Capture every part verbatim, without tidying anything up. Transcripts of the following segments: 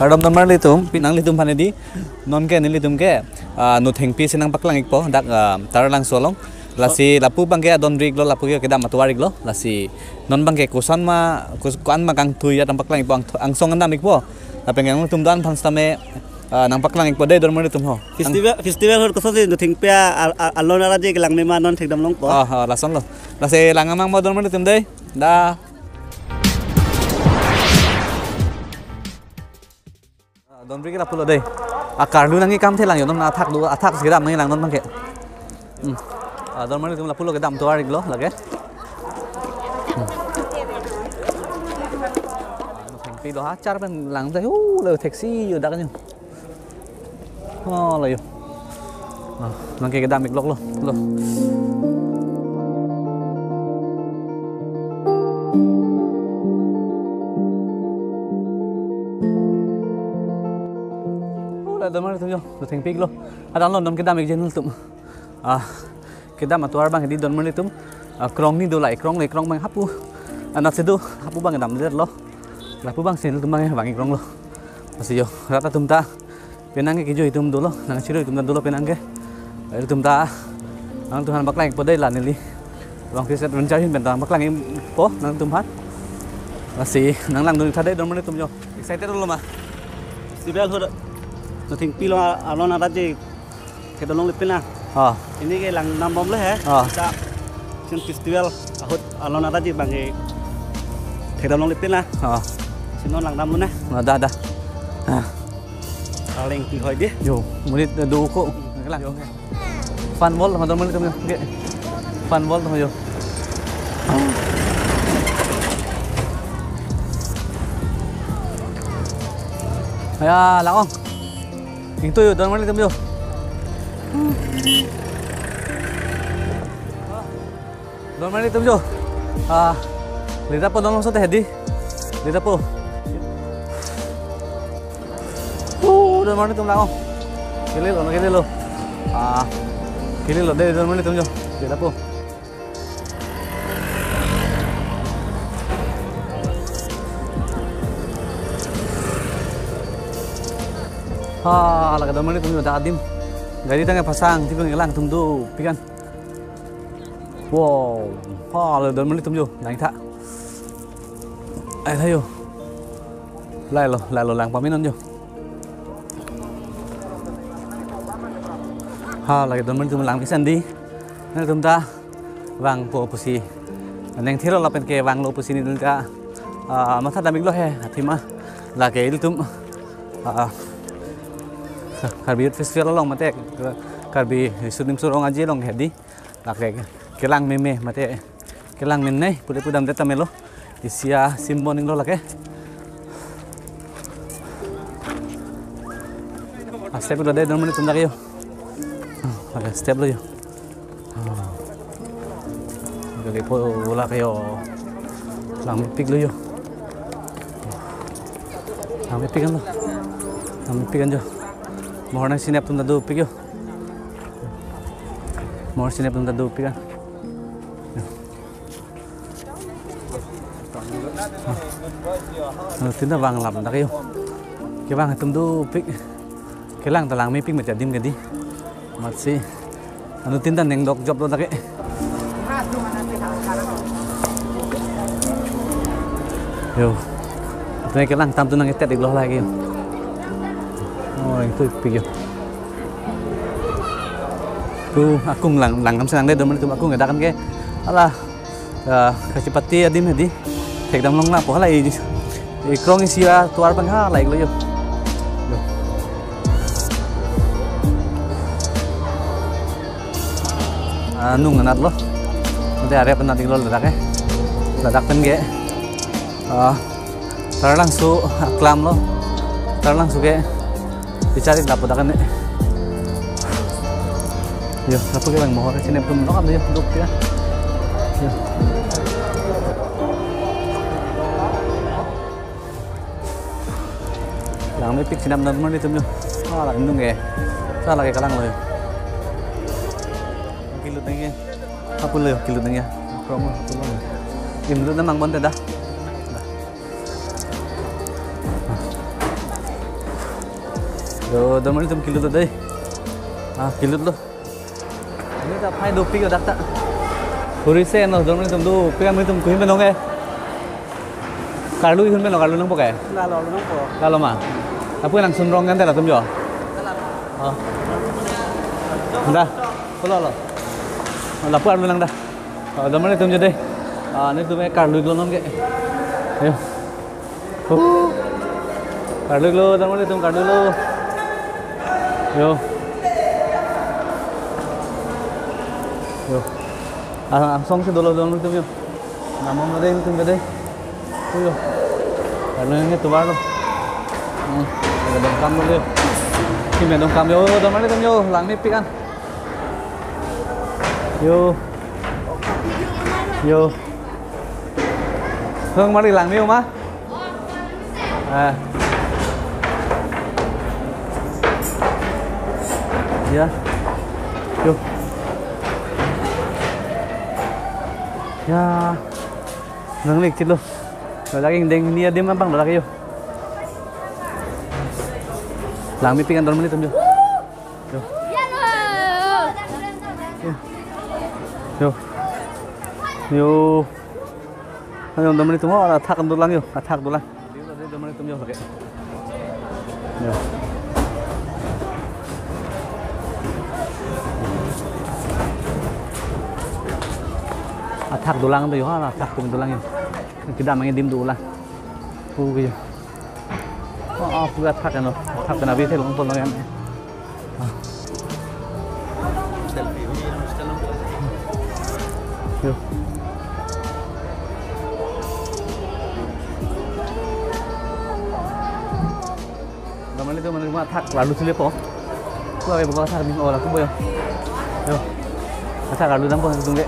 Kardom don marlitum, pi nanglitum aphan hedi, non ke nelitum ke, ah, Nothengpi si nangpaklang ikpo, dak, ah, Taralangso along. Lasi lapu abang ke adon ri iklo, lapu ke kedam atovar iklo. Lasi non abang ke koson ma, kos-, ko-an ma kangtui ya nangpaklang ikpo, ang, angsong an dam ikpo. Lapen nangtum do-an aphan sitame, ah, nangpaklang ikpo dei don marlitum ho. Festival, festival ahut kosonsi Nothengpi a, a, alon arje kelang mema non thekdam longpo. Ah, ah, lason lo. Lasi lang amang mo don marlitum dei. Da. Ah, don ri ke lapu lo dei. Akarlu nangkekam thelang yo, non athak do, athak si kedam nanglang non abang ke. Hmm. Ah, don marlitum lapu lo kedam atovar iklo lake. Hmm. Nothengpi do ha char pen lang dei, uh, lo theksi yo dak anyo. Oh, lo yo. Ah, nangke kedam iklok lo, lo. Oh, la don marlitum yo, Nothengpi iklo. Adan lo non kedam ik channel atum. Ah, kedam atovar abang hedi don marlitum. Ah, krong ni do, la ekrong, la ekrong abang hapu. Anat si do, hapu abang damdet lo. Lapu abang si nelitum abang vang ikrong lo. Lasi yo, rat atum ta. Penang ke kejui atum dolo, nangchirui atum ta dolo penang ke. Ilitum ta, nangtum aphan paklang ikpo dei la neli. Long Chris Adventure ahin pen ta paklang ikpo nangtum aphan. Lasi nanglangdun tha dei don marlitum yo. Excited lo ma? Festival ahut Nothengpi along alon arje thekdam longle pin na. Ah. Pini ke lang dam bomlo he. Ah. Sa, sin festival ahut alon arje abang ke thekdam longle pin na. Ah. Si non lang damlo na. Ah, da, da. Ah. Paling pi hoi dei. Yo, monit do ko. Lang. Yo. Fun World, madam, mani kami. Oke. Fun World, yo. Ya, lang ong. Ingtu yo, don marlitum yo. Don marlitum yo. Ah, lita po don longso te hedi. Lita po. Uh, don marlitum lang ong. Kelelo, kelelo. Ah, kelelo dei don marlitum yo. Lita po. Ha, lake don marlitum yo, dak adim. Gari tangke pasang, tipe ngelang atum dopik an. Wow, ha, lake don marlitum yo, nangtha. Ai tha yo. Lailo, lailo lang pamenon yo. Ha, lake don marlitum lang pisan dei. Nangtum ta vangpo pusi. Nangthelo lapen ke vanglo pusi neli ta, ah, matha dam iklo he, athema. Lake ilitum, ah, Karbi Youth Festival along mate, Karbi Riso Nimso Rong Aje along hedi. Lake kelang meme mate, kelang mennei, pule pudam det ta melo. Isi asim bon inglo lake. Ah, step lo dei don marlitum dak yo. Ah, lake step lo yo. Ah. Gali po lake yo. Lang mepik lo yo. Lang mepik an lo. Lang mepik an yo. Mohor nangsinep atum ta dopik yo. Mohor sinep atum ta dopik an. Anuttin ta vang lam dak yo. Kevang atum dopik. Kelang ta lang mepik mati adim ke dei. Amatsi anuttin ta neng dokjop lo dak ke. Yo. Atum kelang atum ta nangketet iklo lake yo. Oh, ingtu pik yo. Tu akung lang, lang kam senang dei don marlitum, akung ke dak an ke. Ala, ah, kachepate adim hedi. Thekdam long na po hala i, ikrong isi atovar abang ha, la iklo yo. Yo. Ah, nung anat lo. Mate arep anat iklo ladak ke. Ladak pen ke. Ah, Taralangso aklam lo. Taralangso ke. Bichari lapu dak an ne. Yo, lapu ke lang mohor ke sinep atum nok am yo, duk ya. Yo. Lang mepik sinep don marlitum yo. Ah, lang nung ke. Sa lake kelang lo yo. Kilut nangji. Hapu lo yo, kilut nangji. Promo hapu lo. Imlut na mang bon te da. Yo, don marli atum, kelutlo dei. Ah, kelutlo. Ini ta aphai dopik yo dak ta. Huri se no, don marli atum, dopik, amonit atum kopi pen long ke? Karlu ihun pen long, karlu nangpo ke? Lalo, lalo nangpo. Lalo ma? Lapu nangsun rong kan te latum yo? Oh. Dah, pulo lo. Lapu arlu nang dah. Oh, don marli atum jo dei. Ah, nelitum ke karlu-iklo non ke. Ayo. Oh. Karlu-iklo, don marli atum, karlu-iklo. Yo. Yo. Ah, angsong si dolo, don marli atum yo. Namom lo dei, nelitum ke dei. Oh yo. Karlu nangji tovar lo. Hmm. Ada dongkam lo yo. Kim ya dongkam yo, don marli atum yo, langmepik an. Yo. Yo. Hong mari langme ma? Ah. Ya. Yo. Ya. Nang lik chilo. Ladak ingdeng ni adim abang ladak yo. Langmepik an, don marli atum yo. Yo. Yo. Yo. Ayo, don marli atum, oh, athak dolang yo, athak dolang. Don marli atum yo, lake. Yo. Athak dolang do yo, athak kum dolang yo. Kedam nangji adim dolang. Pu ke yo. Oh, oh, pu athak ano. Athak kena bi thelong tolong yan. Ah. Yo. Don marli atum, mane athak karlu si lepo. Pu ave bo athak ni, oh, lapu bo yo. Yo. Athak karlu dampo nelitum ke.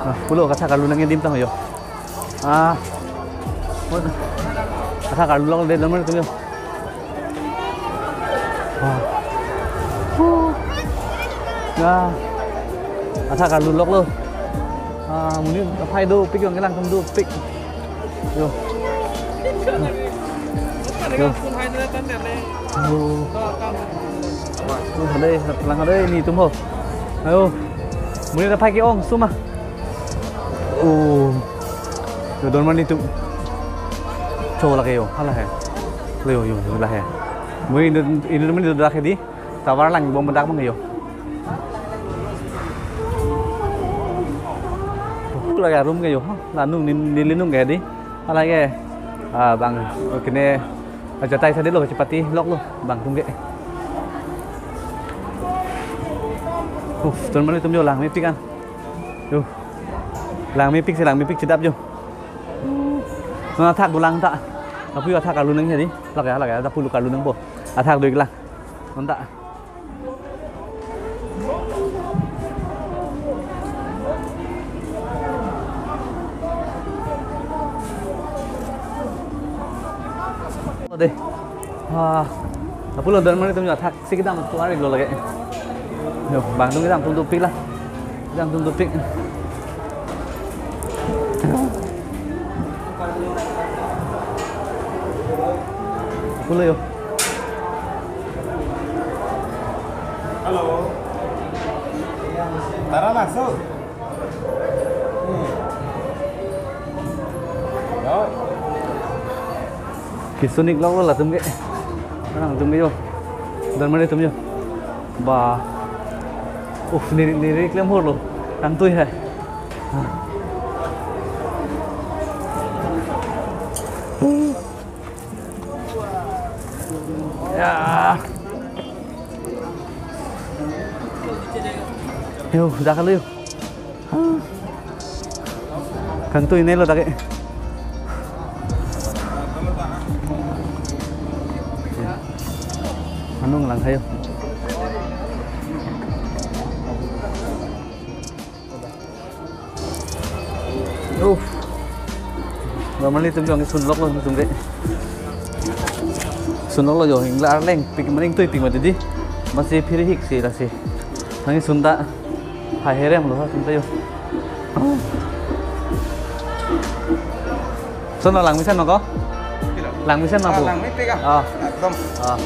Ah, pulo athak karlu nangji adim tang yo. Ah. Athak karlu lok dei, don marli atum yo. Ah. Huh. Ya. Athak karlu loklo. Ah, monit aphai dopik yo, kelang atum dopik. Yo. Yo. Yo. Oh, dei, lang dei, nelitum ho. Ayo. Monit aphai ke-ong suma. Oh. Yo, don marli atum. Cho lake yo, hala he. Yo, yo, yo, la he. Monit, ini, ini, ini dak he dei. Tovar lang bom dak mang yo. Lake arum ke yo. La nung ni, ni linung ke dei. Hala ke. Ah, bang, kene. Ajatai sadi lo, chepati loklo, bang atum ke. Uf, don marli atum yo, langmepik an. Yo. Langmepik si, langmepik chedap yo. Non athak dolang ta. Lapu yo athak karlu nangji dei. Lake, lake, lapu lo karlu nangpo. Athak do-iklang. Non ta. Oh, dei. Ah, lapulo don marli atum yo, athak si kedam tovar-iklo lake. Yo, bang atum kedam atum dopik la. Kedam atum dopik. Lapulo yo. Hello. Tara laso. Hmm. Yo. Kesun-ikloklo latum ke. Nangtum ke yo. Don marli atum yo. Ba. Uf, neri, neri klem hor lo. Kangtui he. Ya. Yo, dak lo yo. Kangtui ne lo dak ke. Anung lang kayo. Uf. Normally tum jong sun lok lo tum ke. Sun lok lo yo, ingla arleng pik maning tui pik mati di. Masi phiri hik si lasi. Nangji sun ta. Hai herem lo ha sun ta yo. Sun lo langmesen lo ko? Langmesen lo. Ah, bu. Langmesen ka? Ah. Ekdom. Ah.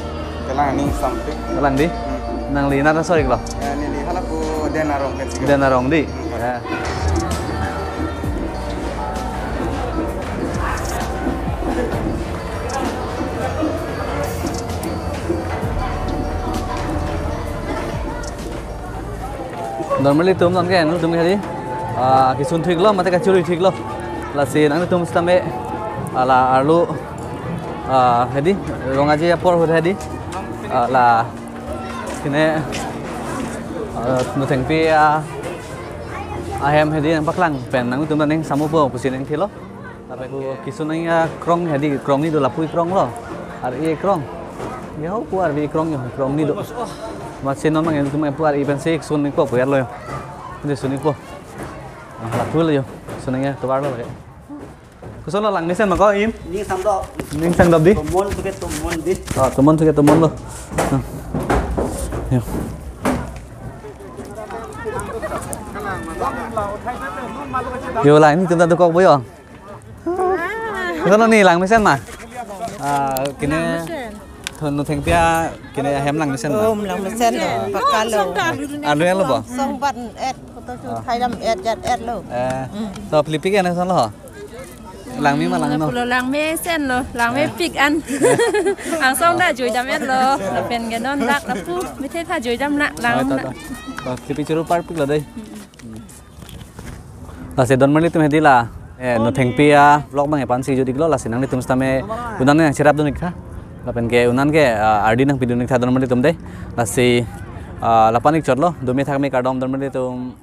Kelang aning sampik. Kelang di? Hmm. Nangli nat asor-ik lo? Eh, neli hala pu Den Arong ke sih. Den Arong di? Hmm. Ya. Don marli atum, non ke nangtum hedi, ah, kesun thik lo, mate kachuri thik lo. Lasi nangtum sitame, ah, la arlo, ah, hedi, rong aje apor ahut hedi, ah, la kene, ah, Nothengpi, ah, ahem hedi nangpaklang pen nangtum aning samupo pusi nangthilo. Lapen pu kesun nangji akrong hedi, krongni do, lapu ekrong lo. Ar-e ekrong. Ya ho pu ar-e ekrong, ya krongni do. Masi non mang nangtum pu ar-e pensi kesun nangpo pu ya lo ya. Hedi kesun nangpo. Ah, lapu lo ya. Kesun nangji atovar lo lake. Koson lo, langmesen ma ko, Im? Ning sangdop. Ning sangdop di? Tomon suke tomon di. Oh, tomon suke tomon lo. Hmm. Ya. Yo, la nangtum ta dokok bo yo. Koson lo ni, langmesen ma? Ah, kene Langmesen. Thon Nothengpi akene ahem langmesen ma? Om, langmesen lo, pakalo. Arlo-et lo bo? Song bat et, photo shoot Ah. Thai dam et, jat et lo. Eh, Hmm. To Philip ke nangson lo ho? Langme ma, langno? Pulo langmesen lo, langme Eh. Pik an. Eh. Angsong ta jui dam et lo, lapen ke non dak lapu, mithe tha jui dam na, lang Oh, to, na. To. To, Philip churu parpik lo dei. Lasi don marli atum hedi la, eh, Nothengpi avlog abang epan si jut-ik lo, lasi nanglitum sitame un-an nangcherap dun-ik tha. Lapen ke un-an ke, ah, ardi nangpi dun-ik tha don marli atum dei. Lasi, ah, lapu-an ik chot lo, dome thakme kardom don marli atum.